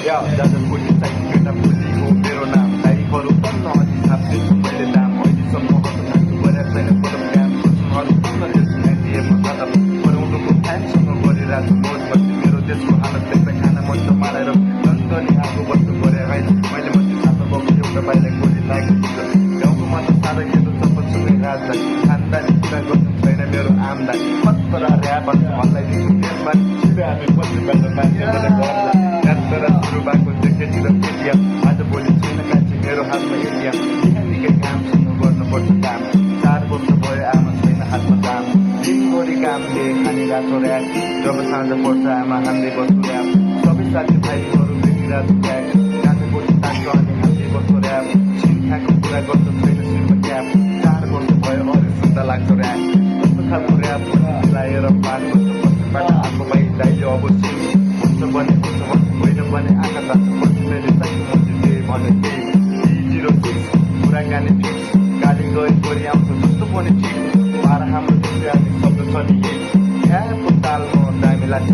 या दादा बोली चाहिँ केटा बोली हो मेरो नाम लाइफहरू बन्न अझै छाप्दैछु मैले दाम अहिलेसम्म हत खान्छु गरेर छैन कोलम काम सुनहरू बन्न त्यसो एटिएममा खाता बनाउनुको फ्यानसँग गरिरहेको छु मोज मस्ती मेरो देशको हालत देख्दा खाना मन मारेर लन्डनी आगो बस्नु गरे होइन मैले मात्रै साथमा बाबु एउटा बाहिर गोली लागेको गाउँको मात्र सादा केटो चप्पलसँगै राजधानी खानदानी कुरा गर्नु छैन मेरो आमदानी खतरा ऱ्यापहरू हल्लाइदिएको देशमा छिटो हामी पछिबाट मान्छेबाट गर्ला सुरु भएको देखेतिर केटिएम आज भोलि छैन कान्छे मेरो हातमा एटिएम निकै कामसँग गर्नुपर्छ काम 4 वर्ष भयो आमा छैन हातमा दाम दिनभरि कामले खानिरहेको ऱ्याप जब साँझ पर्छ आमा हान्दै बस्छु ऱ्याप सबै साथी भाइहरू भेटिरहेको ट्याग काँचो गोटी ताक्छ अनि हान्दै बस्छु ऱ्याप छिनखाको कुरा गर्छ छैन शिरमा क्याप 4 वर्ष भयो अरू सुन्दा लाग्छ ऱ्याप कस्तो खालको ऱ्याप मिलाएर पार गर्छ पछिबाट आएको भाइ दाइले अब सिङ हुन्छ भने हुन्छ होइन भने आँखा तान्छ पछि मैले चाहिँ मन्दिर भने त्यही 06 कुराकानी फिक्स गाडी गए गरी आउँछ जस्तो पनि ठिक पार हाम्रो शब्द छ नि यही ख्यापको तालमा दामी लाग्छ